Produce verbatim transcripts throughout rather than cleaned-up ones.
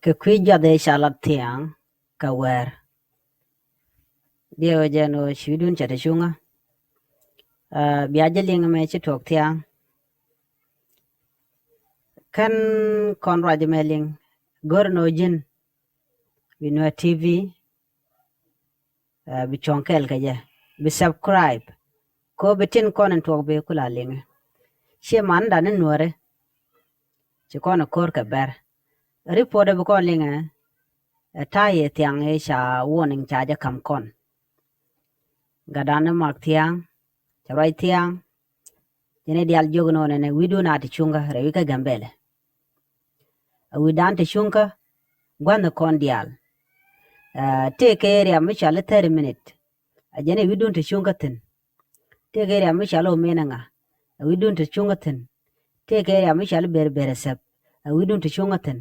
Kɛ kui̱ juath ëë ca lat thia̱a̱ŋ kɛ wäär. Diɛw jɛn ɣöö ci wi̱dun cɛ te cuŋä. Aa, bia jɛ liŋ mɛ ci tuɔɔk thia̱a̱ŋ. Kän kɔn ruac mɛ liŋ, go̱r ni ɣöö ji̱n bi Nuer T V, aa, bi cuɔ̱ŋ kɛɛl kɛ jɛ, bi subscribe. Kɛ ɣöö bi tin kɔn in tuɔɔk bi kula liŋɛ. Ciɛ mandan ni Nuääri ci kɔn in ko̱r kɛ bɛr. Report ɛ bi kɔn liŋɛ, ɛ ta̱yɛ thia̱a̱ŋ ëë ca warning ca jɛ ka̱m kɔn. Gatdan ni mak thia̱a̱ŋ, cɛ ruac thia̱a̱ŋ. Jɛn i̱ diaal jiök ni ɣöö nɛnɛ wi̱dun a te cuŋä rɛy wi̱c kä Gambɛlɛ. Ɛ wi̱dan te cuŋä gua̱n ni kɔn diaal. Aa, tëëkɛ area mi cɔal i̱ thirty minute. Ɛ jɛn i̱ wi̱dun te cuŋä thi̱n. Tëëkɛ area mi cɔal i̱ Omeneŋa. Ɛ wi̱dun te cuŋä thi̱n. Tëëkɛ area mi cɔal i̱ Berberɛsɛp. Ɛ wi̱dun te cuŋä thi̱n.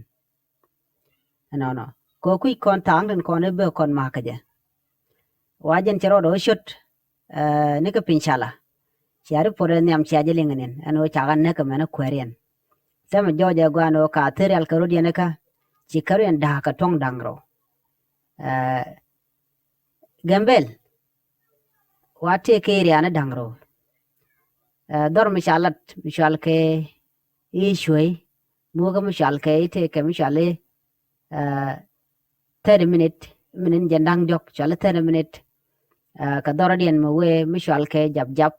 Ɛnɔnɔ. Kɛ ɣöö kui̱c kɔn tha̱a̱ŋ tin kɔn i̱ bɛ kɔn ma̱a̱k kɛ jɛ. Wa jɛn cɛ rɔɔdɛ wä cot, aa, ni kä piny cala. Cia report ɛ nhiam cia jɛ liŋ ɛ ni̱n. Ɛn ɣöö ca ɣän näk kɛ mɛn ɛ kuääriɛn. Thɛmɛ jɔɔc ɛ gua̱a̱n ɣöö ka thil rial kɛ rɔ̱diɛn kä ci kɛ rɔ̱diɛn da̱a̱k kɛ tuɔ̱ŋ da̱ŋ rɛw. Aa, Gambɛl, wa tëëkɛ area ni da̱ŋ rɛw. Aa, dhɔr mi ca lat mi cɔal kɛ i̱ Cuey, muɔ̱ɔ̱kä mi cɔal kɛ i̱ tëëkɛ mi cɔal i̱, aa, thirty minute, mi ni̱n jɛn da̱ŋ diɔ̱k, cɔal i̱ thirty minute. Aa, kɛ dhɔrɔdiɛn mi wee mi cɔal kɛ Japjap,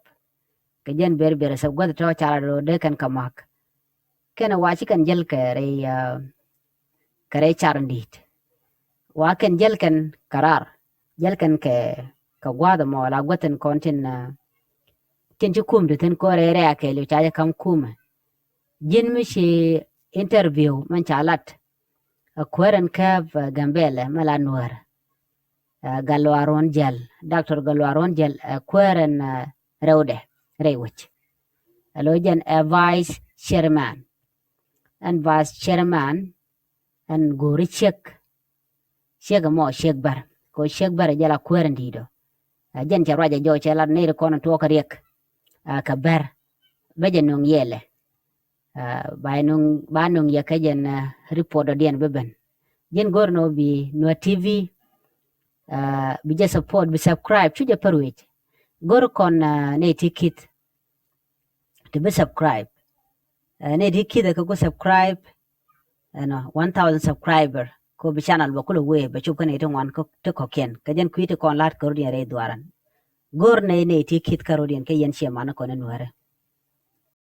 kɛ jɛn Berberɛsɛp gua̱th tɔ̱ ca lat ɣöö dee kɛn kɛ ma̱a̱k. Kɛnɛ wa ci kɛn jäl kɛ rɛy, aa, kɛ rɛy car in di̱i̱t. Wa kɛn jäl kɛn kɛ raar, jäl kɛn kɛ, kɛ gua̱a̱th ɛmɔ la gua̱th tin kɔn tin, aa, tin ci kum ti thi̱n kɔn rɛy rɛ̈ɛ̈ kɛɛliw ca jɛ ka̱m kumɛ. Ji̱n mi ci interview mɛn ca lat ɛ kuäär ɛn kääp, aa, Gambɛlɛ mɛ la Nuäär. Aa, Gatluak Ruɔ̱n Jäl, Doctor Gatluak Ruɔ̱n Jäl, aa, kuäär ɛn, aa, rɛwdɛ rɛy wec. Ɛ lo̱c jɛn ɛ vice chairman. Ɛn vice chairman ɛn go̱o̱ri ciek, ciek ɛmɔ ciek Bär. Kɛ ɣöö ciek Bär ɛ jɛ la kuäär in di̱i̱t ɔ. Aa, jɛn cɛ ruac ɛ jɔɔc cɛ lat nɛy ti kɔn in tuɔɔk kɛ riɛk, aa, kɛ Bär. Bä jɛ nöŋ yɛlɛ. Aa, ba nöŋ, ba nöŋ yɛ kɛ jɛn, aa, report dɔ̱diɛn bi ben. Ji̱n go̱r ni ɣöö bi Nuer T V, aa, bi jɛ support, bi subscribe, cu jɛ pär wec. Go̱r kɔn, aa, nɛy ti ki̱th ti bi subscribe. Aa, nɛy ti ki̱th ɛ kɛ ku subscribe, ɛnɔ, one thousand subscriber. Kɛ ɣöö bi channel bɛ kulɛ wee, bɛ cop kä nɛy ti ŋuan kä, ti kɔ̱kiɛn. Kɛ jɛn kui̱ ti kɔn la̱t kɛ rɔ̱diɛn rɛy dhuaran. Go̱r nɛy, nɛy ti ki̱th kä rɔ̱diɛn kɛ yɛn ciɛ man kɔn in Nuäärä.